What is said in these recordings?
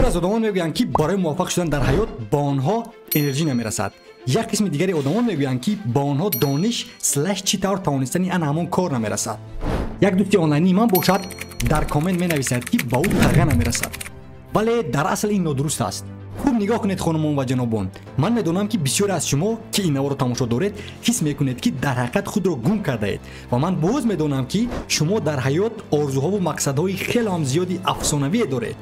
Бисёр аз одамон мегӯянд, ки барои муваффақ шудан дар ҳаёт ба онҳо энержӣ намерасад. Як қисми дигари одамон мегӯянд, ки ба онҳо дониш слэш чӣ тавр тавонистани ана ҳамон кор намерасад. Як дӯсти онлайнии ман бошад, дар коммент менависад, ки ба ӯ тағя намерасад. Вале дар асл ин нодуруст аст. Хуб нигоҳ кунед, хонумон ва ҷанобон. Ман медонам, ки бисёре аз шумо, ки ин наворро тамошо доред, ҳис мекунед, ки дар ҳақиқат худро гум кардаед. Ва ман боз медонам, ки шумо дар ҳаёт орзуҳову мақсадҳои хеле ҳам зиёди афсонавие доред.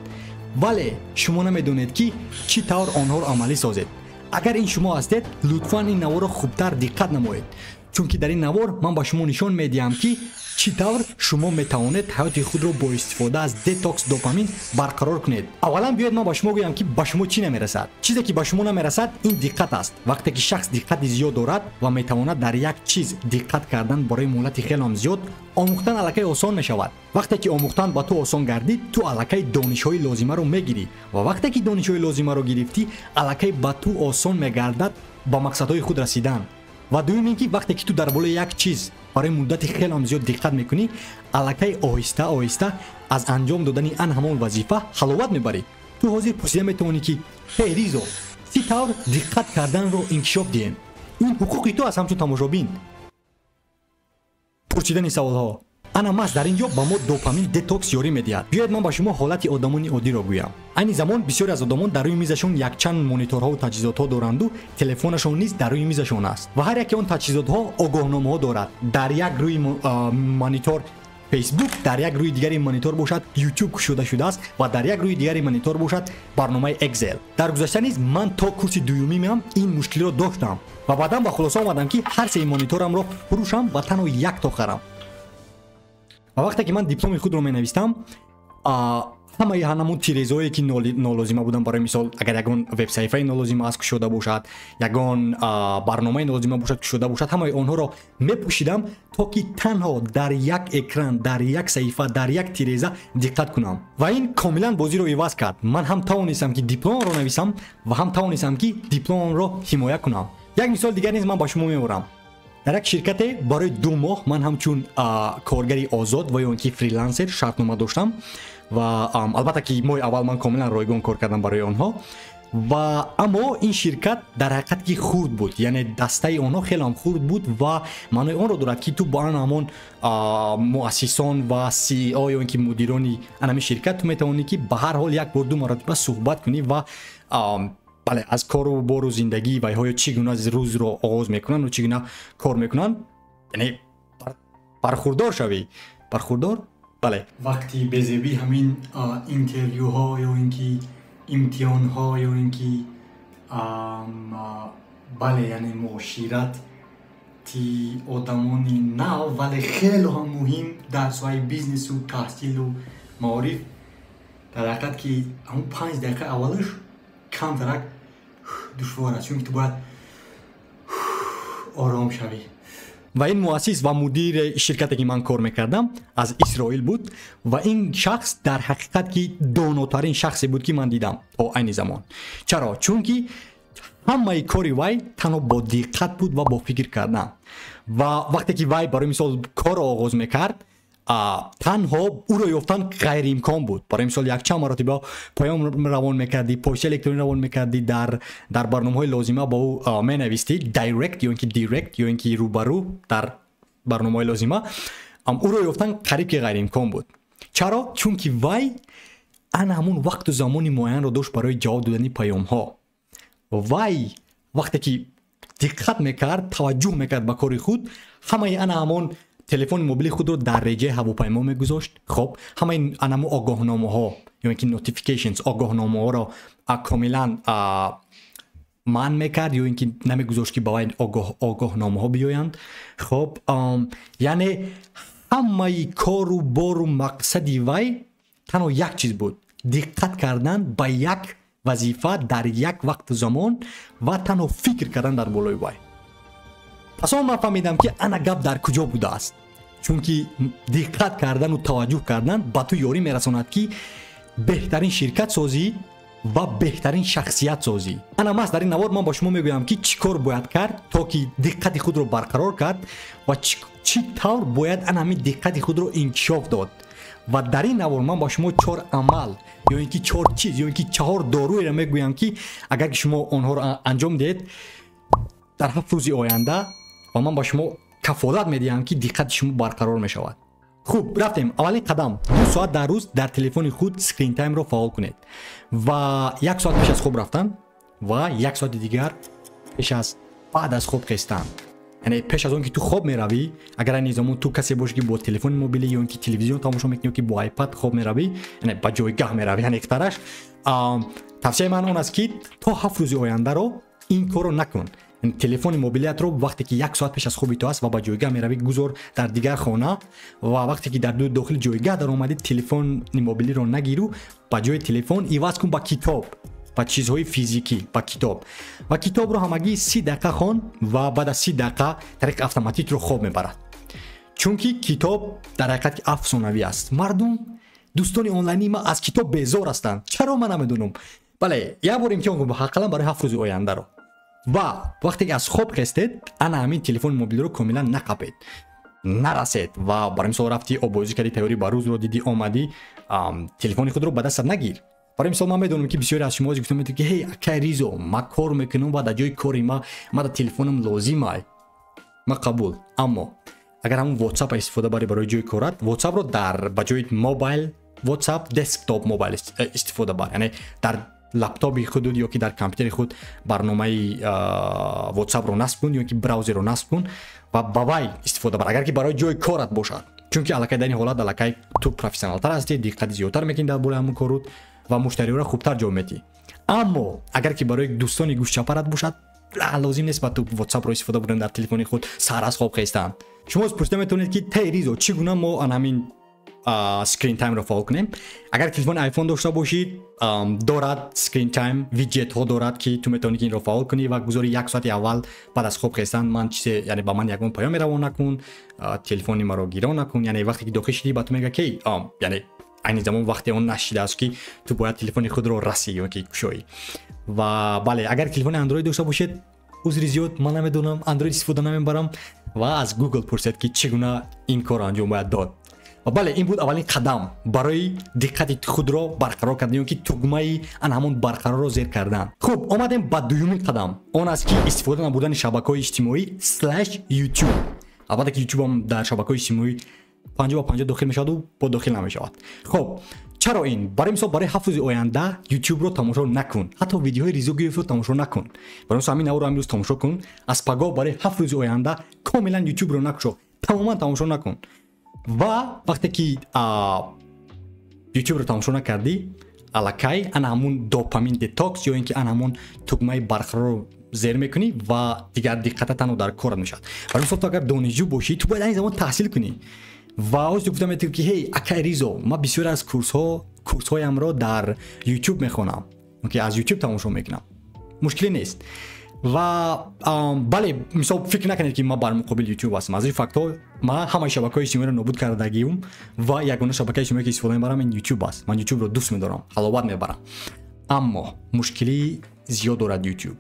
Вале шумо намедонед, ки чӣ тавр онҳоро амалӣ созед. Агар ин шумо ҳастед, лутфан ин наворро хубтар диққат намоед. Чунки дар ин навор ман ба шумо нишон медиҳам, ки чӣ тавр шумо метавонед ҳаёти худро бо истифода аз детокс допамин барқарор кунед. Аввалан биёед ман ба шумо гӯям, ки ба шумо чӣ намерасад. Чизе ки ба шумо намерасад, ин диққат аст. Вақте ки шахс диққати зиёд дорад ва метавонад дар як чиз диққат кардан барои муҳлати хеле зиёд, омӯхтан аллакай осон мешавад. Вақте ки омӯхтан ба ту осон гардид, ту аллакай донишҳои лозимаро мегирӣ. Ва вақте ки донишҳои лозимаро гирифтӣ, аллакай ба ту осон мегардад ба мақсадҳои худ расидан. Ва дуюм ин ки вақте ки ту дар болои як чиз барои муддати хеле ҳам зиёд диққат мекунӣ, аллакай оҳиста оҳиста аз анҷом додани ан ҳамон вазифа ҳаловат мебарӣ. Ту ҳозир пурсида метавонӣ, ки ҳей Ризо, чӣ тавр диққат карданро инкишоф диҳем? Ин ҳуқуқи ту аст ҳамчун тамошобин. Пурсидани саволҳо. Ана маҳз дар ин ҷо ба мо допамин детокс ёрӣ медиҳад. Биёед ман ба шумо ҳолати одамони оддиро гӯям. Айни замон бисёре аз одамон дар рӯи мизашон якчанд мониторҳову таҷҳизотҳо доранду телефонашон низ дар рӯи мизашон аст. Ва ҳар яке он таҷҳизотҳо огоҳномаҳо дорад. Дар як рӯи монитор Facebook, дар як рӯи дигари монитор бошад YouTube кушода шудааст ва дар як рӯи дигари монитор бошад барномаи Excel. Дар гузашта низ ман то курси дуюмимам ин мушкилиро доштам ва баъдан ба хулоса омадам, ки ҳар сеи мониторамро фурӯшам ва танҳо якто харам. Ва вақте ки ман дипломи худро менавистам, ҳамаи ҳанамун тирезое, ки нолозима буданд, барои мисол, агар ягон вебсаҳифаи нолозима аст кушода бошад, ягон барномаи нолозима бошад кушода бошад, ҳамаи онҳоро мепӯшидам, то ки танҳо дар як экран, дар як саҳифа, дар як тиреза диққат кунам. Ва ин комилан бозиро иваз кард. Ман ҳам тавонистам, ки дипломамро нависам ва ҳам тавонистам, ки дипломамро ҳимоя кунам. Як мисол дигар низ ман ба шумо меорам. Дар як ширкате барои 2 моҳ ман ҳамчун коргари озод ва ё ин ки фрилансер шартнома доштам ва албатта ки моҳи аввал ман комилан ройгон кор кардам барои онҳо. Ва аммо ин ширкат дар ҳақиқат ки хурд буд, яъне дастаи онҳо хеле ҳам хурд буд ва маънои онро дорад, ки ту бо ан ҳамон муассисон ва CEO ё ин ки мудирони анами ширкат ту метавонӣ, ки ба ҳар ҳол як бор ду маротиба суҳбат кунӣ ва бале, аз кору бору зиндагӣ ва ё чӣ гуна рӯзро оғоз мекунанд ва чӣ гуна кор мекунанд, яъне бархурдор шавӣ. Бархурдор? Бале. Вақти безебӣ ҳамин интервюҳо ё ин ки имтиҳонҳо ё ин ки бале, яъне муоширати одамони нав, вале хеле ҳам муҳим дар соҳаи бизнесу таҳсилу маориф, дар ҳақиқат ки ҳамон 5 дақиқа аввалаш камтарак душвор аст, чунки ту бояд ором шавӣ. Ва ин муассис ва мудири ширкате, ки ман кор мекардам, аз Исроил буд ва ин шахс дар ҳақиқат ки донотарин шахсе буд, ки ман дидам то айни замон. Чаро? Чунки ҳамаи кори вай танҳо бо диққат буд ва бо фикр кардан. Ва вақте ки вай барои мисол корро оғоз мекард, танҳо ӯро ёфтан ғайриимкон буд. Барои мисол, якчанд маротиба паём равон мекардӣ, почтаи электронӣ равон мекардӣ, дар барномаҳои лозима ба ӯ менавистӣ direct ё ин ки direct ё ин ки рӯбарӯ дар барномаҳои лозима, ӯро ёфтан қариб ки ғайриимкон буд. Чаро? Чунки вай ана ҳамун вақту замони муайянро дошт барои ҷавоб додани паёмҳо. Вай вақте ки диққат мекард, таваҷҷӯҳ мекард ба кори худ, ҳамаи ана ҳамон телефони мобили худро дар реҷаи ҳавопаймо мегузошт. Хоб, ҳамаи анамо огоҳномаҳо ё ин ки notifications, огоҳномаҳоро комилан манъ мекард ё ин ки намегузошт, ки ба вай огоҳномаҳо биёянд. Хоб, яъне ҳамаи кору бору мақсади вай танҳо як чиз буд: диққат кардан ба як вазифа дар як вақту замон ва танҳо фикр кардан дар болои вай. Пас он ман фаҳмидам, ки ана гап дар куҷо будааст, чунки диққат кардану таваҷҷӯҳ кардан ба ту ёрӣ мерасонад, ки беҳтарин ширкат созӣ ва беҳтарин шахсият созӣ. Ана маҳз дар ин навор ман ба шумо мегӯям, ки чӣ кор бояд кард, то ки диққати худро барқарор кард ва чӣ тавр бояд ана ҳамин диққати худро инкишоф дод. Ва дар ин навор ман ба шумо чор амал ё ин ки чор чиз ё ин ки чаҳор доруеро мегӯям, ки агар ки шумо онҳоро анҷом диҳед дар 7 рӯзи оянда, ва ман ба шумо кафолат медиҳам, ки диққати шумо барқарор мешавад. Хуб, рафтем. Аввалин қадам: 2 соат дар рӯз дар телефони худ screen time ро фаъол кунед ва 1 соат пеш аз хоб рафтан ва 1 соати дигар пеш аз баъд аз хоб хестан. Яъне пеш аз он ки ту хоб меравӣ, агар айни замон ту касе бошӣ, ки бо телефони мобилӣ ё ин ки телевизион тамошо мекунӣ, ё ки бо iPad хоб меравӣ, яъне ба ҷойгаҳ меравӣ, аниқтараш, тавсияи ман он аст, ки то 7 рӯзи ояндаро ин корро накун. Телефони мобилиятро вақте ки 1 соат пеш аз хоби ту аст ва ба ҷойгаҳ меравӣ, гузор дар дигар хона ва вақте ки дар дохили ҷойгаҳ даромадӣ, телефони мобилиро нагиру ба ҷои телефон иваз кун ба китоб, ба чизҳои физикӣ, ба китоб. Ва китобро ҳамагӣ 30 дақиқа хон ва баъд аз 30 дақиқа тариқи автоматик туро хоб мебарад, чунки китоб дар ҳақиқат афсонавӣ аст. Мардум, дӯстони онлайнии ман аз китоб безор ҳастанд. Чаро, ман намедонам. Бале, як бор имтиҳон кун, ҳаққалан барои 7 рӯзи ояндаро. Ва вақте ки аз хоб хестед, ана ҳамин телефони мобилиро комилан нақапед, нарасед. Ва барои мисол, рафти, оббозӣ кардӣ, тайёрӣ ба рӯзро дидӣ, омадӣ, телефони худро ба дастат нагир. Барои мисол, ман медонам, ки бисёре аз шумо гуфта метавонед, ки ҳей, акай Ризо, ман кор мекунам ва дар ҷои кори ма дар телефонам лозим ай. Ма қабул, аммо агар ҳамун WhatsApp истифода барӣ барои ҷои корат, WhatsAppро дар ба ҷои mobile WhatsApp, desktop mobile истифода бар, яъне дар лаптопи худ ё ки дар компютери худ барномаи WhatsAppро насб кун ё ки браузерро насб кун ва ба вай истифода бар, агар ки барои ҷои корат бошад, чунки аллакай дар ин ҳолат аллакай ту профессионалтар ҳастӣ, диққати зиёдтар мекунӣ дар бораи ҳамун корут ва муштариёро хубтар ҷо метиҳӣ. Аммо агар ки барои дӯстони гӯшчапарат бошад, лозим нест ба ту WhatsAppро истифода бурдан дар телефони худ сар аз хоб хестан. Шумо пурсида метавонед, ки тей Ризо, чӣ гуна мо ан ҳамин screen time ро фаъол кунем? Агар телефони iPhone дошта бошӣ, дорад screen time, виджетҳо дорад, ки ту метавонӣ ки инро фаъол кунӣ ва гузори 1 соати аввал баъд аз хоб хестан ман чизе, яъне ба ман ягон паёме равон накун, телефони маро гирон накун. Яъне вақте ки дохил шидӣ, ба ту мега, ки яъне айни замон вақте он нашидааст, ки ту бояд телефони худро расӣ ё ки кушоӣ. Ва бале, агар телефони Android дошта бошед, узри зиёд, ман намедонам, Android истифода намебарам ва аз Google пурсед, ки чӣ гуна ин корро анҷом бояд дод. Ва бале, ин буд аввалин қадам барои диққати худро барқарор кардан ё ки тугмаи ан ҳамон барқарорро зер кардан. Хуб, омадем ба дуюмин қадам. Он аст, ки истифода набурдани шабакаҳои иҷтимоӣ слэш YouTube. Албатта ки YouTube ҳам дар шабакаҳои иҷтимоӣ 50 ба 50 дохил мешаваду бо дохил намешавад. Хуб, чаро ин? Барои мисол, барои 7 рӯзи оянда YouTubeро тамошо накун, ҳатто видеоҳои Ризо Гиёевро тамошо накун. Барои мисол, ҳамин наворро ҳамин рӯз тамошо кун, аз пагоҳ барои 7 рӯзи оянда комилан YouTubeро накушо, тамоман тамошо накун. Ва вақте ки YouTubeро тамошо накардӣ, аллакай ана ҳамун допамин детокс ё ин ки ана ҳамун тугмаи барқарорро зер мекунӣ ва дигар диққата танҳо дар корат мешавад. Барои мисол, ту агар донишҷӯ бошӣ, ту бояд айни замон таҳсил кунӣ ва ҳозир гуфта метавонӣ, ки ҳей, акай Ризо, ман бисёре аз курсҳоямро дар YouTube мехонам, ки аз YouTube тамошо мекунам, мушкиле нест. Ва бале, мисол, фикр накунед, ки ман бар муқобили YouTube ҳастам. Аз ин фактҳо ман ҳамаи шабакаҳои иҷтимоиро нобуд кардагиюм ва ягона шабакаи иҷтимоие, ки истифода мебарам, ин YouTube аст. Ман YouTubeро дӯст медорам, ҳаловат мебарам, аммо мушкилии зиёд дорад YouTube.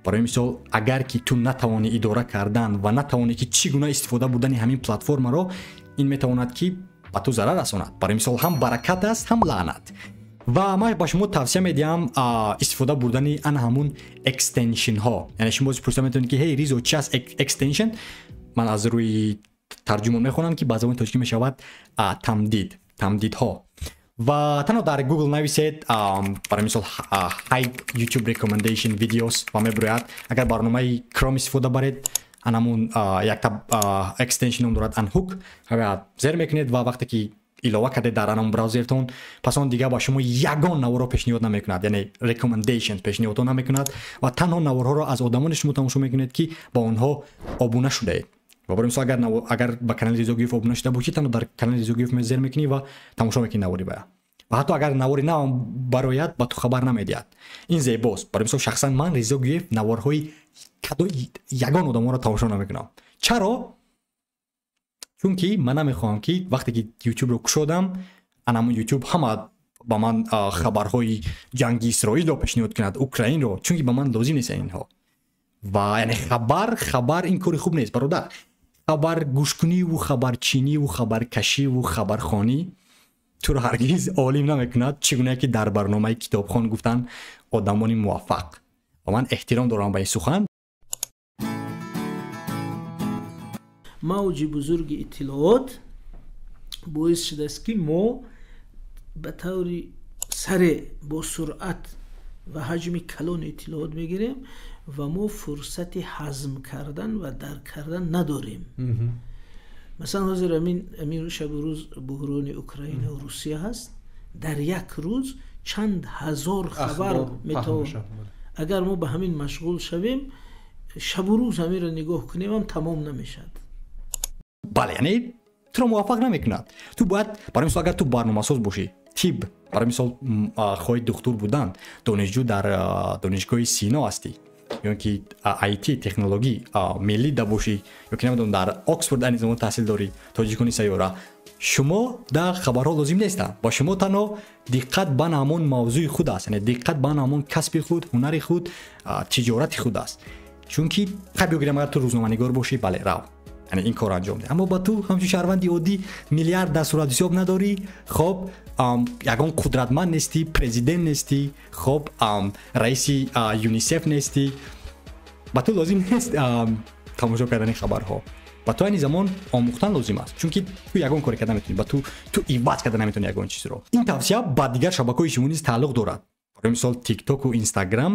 Барои мисол, агар ки ту натавонӣ идора кардан ва натавонӣ, ки чӣ гуна истифода бурдани ҳамин платформаро, ин метавонад, ки ба ту зарар расонад. Барои мисол, ҳам баракат аст, ҳам лаънат. Ва ман ба шумо тавсия медиҳам истифода бурдани ана ҳамун extension ҳо. Яъне шумо пурсида метавонед, ки ҳей, Ризо, чи аст extension? Ман аз рӯи тарҷумон мехонам, ки ба забони тоҷикӣ мешавад тамдид, тамдидҳо. Ва танҳо дар Google нависед, барои мисол, "hide YouTube recommendation videos" ва мебирояд. Агар барномаи Chrome истифода баред, анамун якта extension ном дорад Unhook, зер мекунед ва вақте ки илова кардед дар анам браузертон, пас он дигар ба шумо ягон наворро пешниҳод намекунад, яъне recommendation пешниҳодҳо намекунад ва танҳо наворҳоро аз одамоне шумо тамошо мекунед, ки ба онҳо обуна шудаед. Ва барои мисол, агар ба канали Ризо Гиёев обуна шуда бошӣ, танҳо дар канали Ризо Гиёев зер мекунӣ ва тамошо мекунӣ навори бая ва ҳатто агар навори нав барояд, ба ту хабар намедиҳад. Ин зебост. Барои мисол, шахсан ман, Ризо Гиёев, наворҳои ягон одамонро тамошо намекунам. Чаро? Чунки ман намехоҳам, ки вақте ки ютубро кушодам, анамун Ютуб ҳама ба ман хабарҳои ҷанги Исроилро пешниҳод кунад, Украинро, чунки ба ман лозим нест инҳо. Ва яъне хабар ин кори хуб нест, бародар. Хабар гӯшкуниву хабарчиниву хабаркашиву хабархонӣ. Туро ҳаргиз олим намекунад, чӣ гуна ки дар барномаи китобхон гуфтанд одамони муваффақ. Ва ман эҳтиром дорам ба ин сухан. Мавҷи бузурги иттилоот боис шудааст, ки мо ба таври сареъ, бо суръат ва ҳаҷми калони иттилоот мегирем ва мо фурсати ҳазм кардан ва дарк кардан надорем. Масалан, ҳозир ҳамин шабу рӯз буҳрони Украина ва Русия ҳаст. Дар як рӯз чанд ҳазор хабар метавон. Агар мо ба ҳамин машғул шавем, шабу рӯз ҳаминро нигоҳ кунем, ҳам тамом намешавад. Бале, яъне туро муваффақ намекунад. Ту бояд, барои мисол, агар ту барномасоз бошӣ, тиб, барои мисол, хоҳӣ духтур будан, донишҷӯ дар донишгоҳи Сино ҳастӣ, ё ки IT технологӣ миллӣ да бошӣ, ё ки намедонам, дар Оксфорд айни замон таҳсил дорӣ, тоҷикони сайёра, шумо дар хабарҳо лозим нестанд. Ба шумо танҳо диққат ба ҳамон мавзӯи худ аст, яъне диққат ба ҳамон касби худ, ҳунари худ, тиҷорати худ аст. Чунки хай бигирем, агар ту рӯзноманигор бошӣ, бале, рав, яъне ин корро анҷом деҳ. Аммо ба ту ҳамчун шаҳрванди оддӣ миллиард дар суратҳисоб надорӣ, хоб, ягон қудратманд нестӣ, президент нестӣ, хоб, раиси ЮНИСЕФ нестӣ, ба ту лозим нест тамошо кардани хабарҳо. Ба ту айни замон омӯхтан лозим аст, чунки ту ягон коре карда наметавонӣ, ба ту иваз карда наметавонӣ ягон чизро. Ин тавсия ба дигар шабакаҳои иҷтимоӣ низ тааллуқ дорад. Барои мисол, Тиктоку Инстаграм,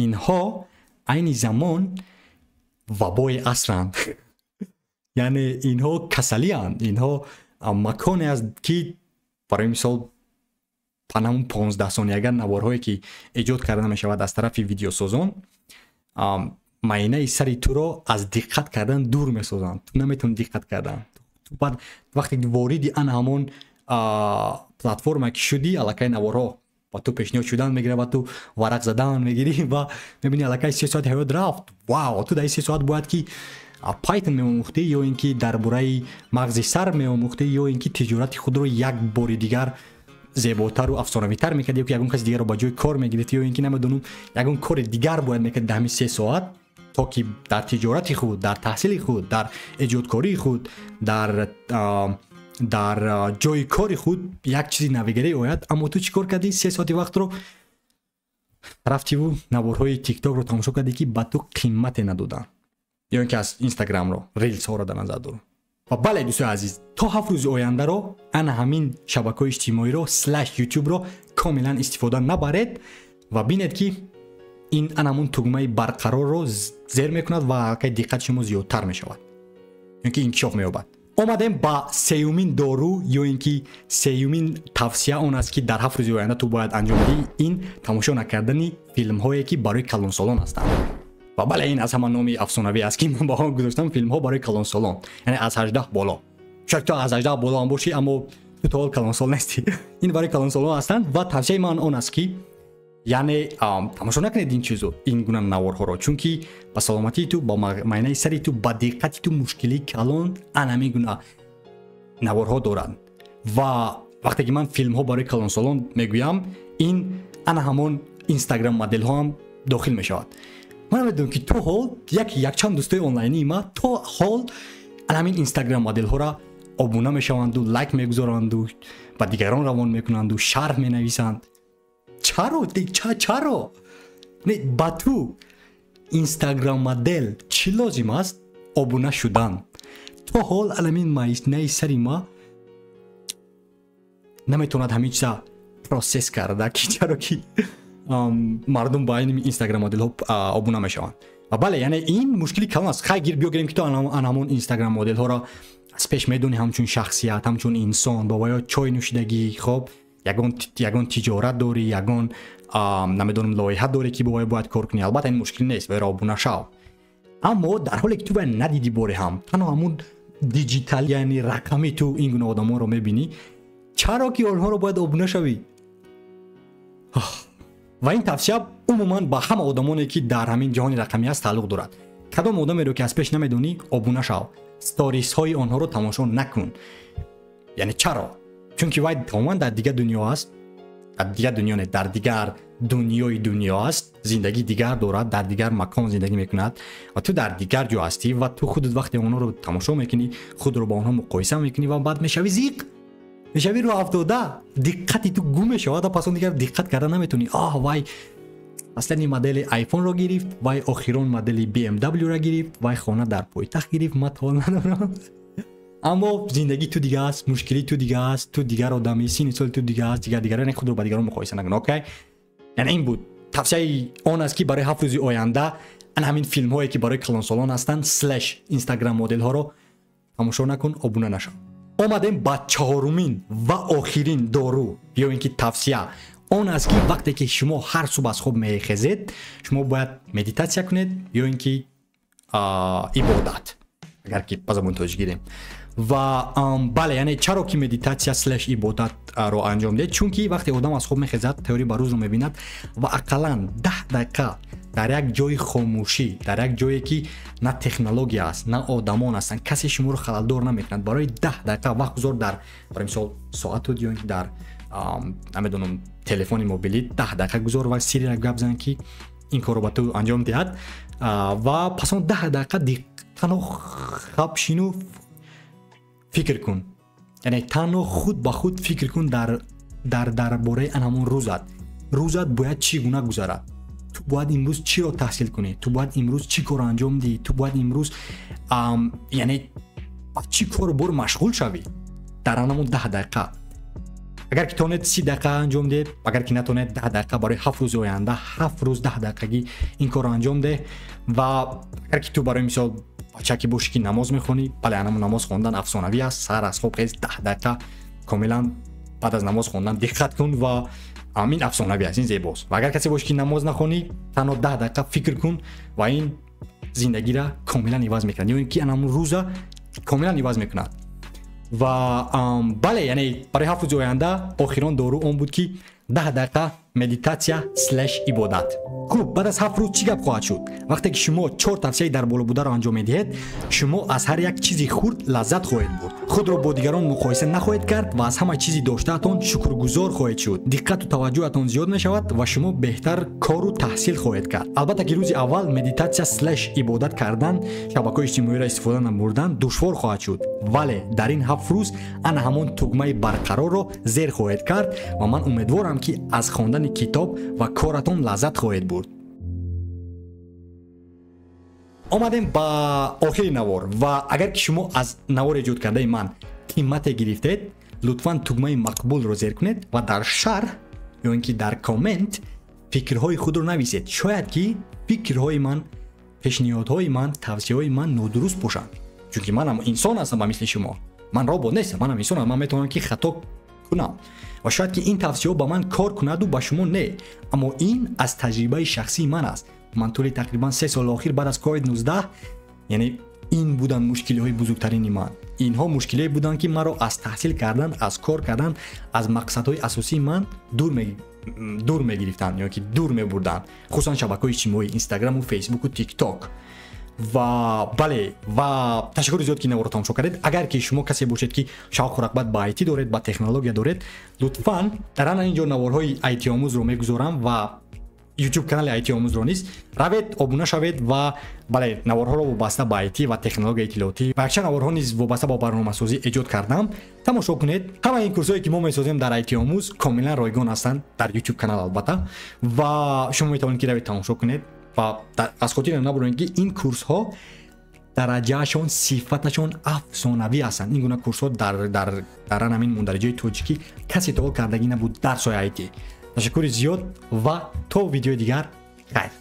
инҳо айни замон вабои асранд. Яъне инҳо касалианд, инҳо маконе аст, ки барои мисол панамун 15 сониягар наворҳое ки эҷод карда мешавад аз тарафи видеосозон, майнаи сари туро аз диққат кардан дур месозанд. Ту наметавонӣ диққат кардан. Ту баъд вақте вориди ана ҳамон платформа ки шудӣ, аллакай наворҳо ба ту пешниҳод шудан мегирад ва ту варақ задан мегирӣ ва мебинӣ, аллакай 3 соати ҳаёт рафт. Вау, ту дар ин 3 соат бояд ки Python меомӯхтӣ, ё ин ки дар бораи мағзи сар меомӯхтӣ, ё ин ки тиҷорати худро як бори дигар зеботару афсонавитар мекардӣ, ё ки ягон каси дигарро ба ҷои кор мегирифтӣ, ё ин ки намедонам, ягон кори дигар бояд мекардӣ дар ҳамин 3 соат, то ки дар тиҷорати худ, дар таҳсили худ, дар эҷодкории худ, дар ҷои кори худ як чизи навигарӣ ояд. Аммо ту чӣ кор кардӣ? 3 соати вақтро рафтиву наворҳои Тиктокро тамошо кардӣ, ки ба ту қимате надоданд, ё ин ки аз Инстаграмро, рилсҳоро дар назар дорам. Ва бале, дӯстои азиз, то 7 рӯзи ояндаро ана ҳамин шабакаҳои иҷтимоиро слаш Ютубро комилан истифода набаред ва бинед, ки ин ана ҳамон тугмаи барқарорро зер мекунад ва аллакай диққати шумо зиёдтар мешавад, ё ки инкишоф меёбад. Омадем ба сеюмин дору, ё ин ки сеюмин тавсия, он аст, ки дар 7 рӯзи оянда ту бояд анҷом диҳӣ: ин тамошо накардани филмҳое, ки барои калонсолон ҳастанд. Ва бале, ин аз ҳама номи афсонавӣ аст, ки ман ба он гузоштам филмҳо барои калонсолон, яъне аз 18 боло. Шояд ту аз 18 боло ҳам бошӣ, аммо ту то ҳол калонсол нестӣ. Ин барои калонсолон ҳастанд ва тавсияи ман он аст, ки яъне тамошо накунед ин чизо, ин гуна наворҳоро, чунки ба саломатии ту, ба майнаи сари ту, ба диққати ту мушкилии калон ана ҳамин гуна наворҳо доранд. Ва вақте ки ман филмҳо барои калонсолон мегӯям, ин ана ҳамон Инстаграм моделҳо ҳам дохил мешавад. Ман намедонам, ки то ҳол якчанд дӯстои онлайнии ма то ҳол ана ҳамин Инстаграм моделҳоро обуна мешаванду, лайк мегузоранду, ба дигарон равон мекунанду, шарҳ менависанд. Чаро? Чаро не ба ту Инстаграм модел чӣ лозим аст обуна шудан? То ҳол аламин майнаи сари ма наметавонад ҳамин чиза процесс карда, ки чаро ки мардум ба ин Инстаграм моделҳо обуна мешаванд. Ва бале, яъне ин мушкили калон аст. Хай, гир, биё гирем, ки ту ана ҳамон Инстаграм моделҳоро аз пеш медонӣ, ҳамчун шахсият, ҳамчун инсон, бо ваё чой нӯшидагӣ, хоб, ягон тиҷорат дорӣ, ягон намедонам, лоиҳа дорӣ, ки бо вай бояд кор кунӣ, албатта, ин мушкил нест, вайро обуна шав. Аммо дар ҳоле ки ту вай надидӣ боре ҳам, танҳо ҳамун диджитал, яъне рақами ту ин гуна одамонро мебинӣ, чаро ки онҳоро бояд обуна шавӣ? Ва ин тавсия умуман ба ҳама одамоне, ки дар ҳамин ҷаҳони рақамӣ аст, тааллуқ дорад. Кадом одамеро ки аз пеш намедонӣ, обуна шав, сторисҳои онҳоро тамошо накун. Яъне чаро? Чунки вай тамоман дар дигар дунё аст, дар дигар дунё не, дар дигар дунёи дунё аст, зиндагии дигар дорад, дар дигар макон зиндагӣ мекунад ва ту дар дигар ҷо ҳастӣ. Ва ту худат вақте онҳоро тамошо мекунӣ, худро ба онҳо муқоиса мекунӣ ва баъд мешавӣ зиқ. Мешавӣ рӯ афтода, диққати ту гум мешавад ва пас он дигар диққат карда наметавонӣ. Оҳ, вай аслани модели iPhone-ро гирифт, вай охирон модели BMW-ро гирифт, вай хона дар пойтахт гирифт, ман то надорам. Аммо зиндагии ту дига аст, мушкилии ту дига аст, ту дигар одамӣ, синни соли ту дига аст, дигар дигар, яъне худро ба дигарон муқоиса накун. Окей, яъне ин буд тавсияи он аст, ки барои 7 рӯзи оянда ан ҳамин филмҳое, ки барои калонсолон ҳастанд, слэш инстаграм моделҳоро тамошо накун, обуна нашав. Омадем ба чаҳорумин ва охирин дору ё ин ки тавсия. Он аст, ки вақте ки шумо ҳар субҳ аз хоб мехезед, шумо бояд медитатсия кунед ё ин ки ибодат, агар ки ба забони тоҷик гирем. Ва бале, яъне чаро ки медитатсия слэш ибодатро анҷом диҳед? Чунки вақте одам аз хоб мехезад, теория ба рӯзро мебинад ва ақаллан 10 дақиқа дар як ҷои хомӯшӣ, дар як ҷое ки на технология аст, на одамон ҳастанд, касе шуморо халалдор намекунад, барои 10 дақиқа вақт гузор дар, барои мисол, соату ё ин ки дар, намедонам, телефони мобилӣ 10 дақиқа гузор ва Сирира гап зан, ки ин корро ба ту анҷом диҳад. Ва пас он 10 дақиқа танҳо хаб шину, фикр кун, яъне танҳо худ ба худ фикр кун дар бораи ан ҳамон рӯзат. Рӯзат бояд чӣ гуна гузарад, ту бояд имрӯз чиро таҳсил кунӣ, ту бояд имрӯз чӣ корро анҷом диҳӣ, ту бояд имрӯз, яъне ба чӣ кору бор машғул шавӣ дар ан ҳамон 10 дақиқа. Агар ки тонед, 30 дақиқа анҷом диҳед, агар ки натонед, 10 дақиқа барои 7 рӯзи оянда, 7 рӯз 10 дақиқагӣ ин корро анҷом деҳ. Ва агар ки ту, барои мисол, бачаке бошӣ, ки намоз мехонӣ, бале, анамон намоз хондан афсонавӣ аст. Саҳар аз хоб хез, 10 дақиқа комилан баъд аз намоз хондан диққат кун ва ин афсонавӣ аст, ин зебост. Ва агар касе бошӣ, ки намоз нахонӣ, танҳо 10 дақиқа фикр кун ва ин зиндагира комилан иваз мекунад ё ин ки анамон рӯза комилан иваз мекунад. Ва бале, яъне барои 7 рӯзи оянда охирон дору он буд, ки 10 дақиқа медитатсия слэш ибодат. Хуб, баъд аз 7 рӯз чӣ гап хоҳад шуд? Вақте ки шумо чор тавсияи дар боло бударо анҷом медиҳед, шумо аз ҳар як чизи хурд лаззат хоҳед бурд, худро бо дигарон муқоиса нахоҳед кард ва аз ҳама чизи доштаатон шукргузор хоҳед шуд. Диққату таваҷҷӯҳатон зиёд мешавад ва шумо беҳтар кору таҳсил хоҳед кард. Албатта ки рӯзи аввал медитатсия слэш ибодат кардан, шабакаҳои иҷтимоиро истифода набурдан душвор хоҳад шуд, вале дар ин 7 рӯз ана ҳамон тугмаи барқарорро зер хоҳед кард ва ман умедворам, ки аз хондани китоб ва коратон лаззат хоҳед бурд. Омадем ба охири навор ва агар ки шумо аз навор эҷод кардаи ман қимате гирифтед, лутфан тугмаи мақбулро зер кунед ва дар шарҳ ё ин ки дар коммент фикрҳои худро нависед. Шояд ки фикрҳои ман, пешниҳодҳои ман, тавсияҳои ман нодуруст бошанд, чунки манам инсон ҳастам ба мисли шумо, ман робот нестам, манам инсонам, ман метавонам ки хато кунам ва шояд ки ин тавсияҳо ба ман кор кунаду ба шумо не. Аммо ин аз таҷрибаи шахсии ман аст. Ман тӯли тақрибан 3 соли охир баъд аз COVID-19, яъне ин буданд мушкилиҳои бузургтарини ман. Инҳо мушкилие буданд, ки маро аз таҳсил кардан, аз кор кардан, аз мақсадҳои асосии ман дур мегирифтанд ё ки дур мебурданд, хусусан шабакаҳои иҷтимоӣ, инстаграму, фейсбуку, тикток. Ва бале, ва ташаккури зиёд, ки наворо тамошо кардед. Агар ки шумо касе бошед, ки шавқу рағбат ба IT доред, ба технология доред, лутфан дар ана ин ҷо наворҳои IT-омӯзро мегузорам ва YouTube канали IT омӯзро низ равед, обуна шавед. Ва бале, наворҳоро вобаста ба IT ва технологияи иттилоотӣ ва якчанд наворҳо низ вобаста ба барномасозӣ эҷод кардам, тамошо кунед. Ҳамаи ин курсҳое, ки мо месозем дар IT омӯз, комилан ройгон ҳастанд дар YouTube канал, албатта, ва шумо метавонед, ки равед, тамошо кунед. Ва аз хотир набуред, ки ин курсҳо дараҷаашон, сифаташон афсонавӣ ҳастанд. Ин гуна курсҳо дар ҳамин мундариҷаи тоҷикӣ касе то ҳол кардагӣ набуд дар соҳаи IT. Ташаккури зиёд ва то видеои дигар, хайр.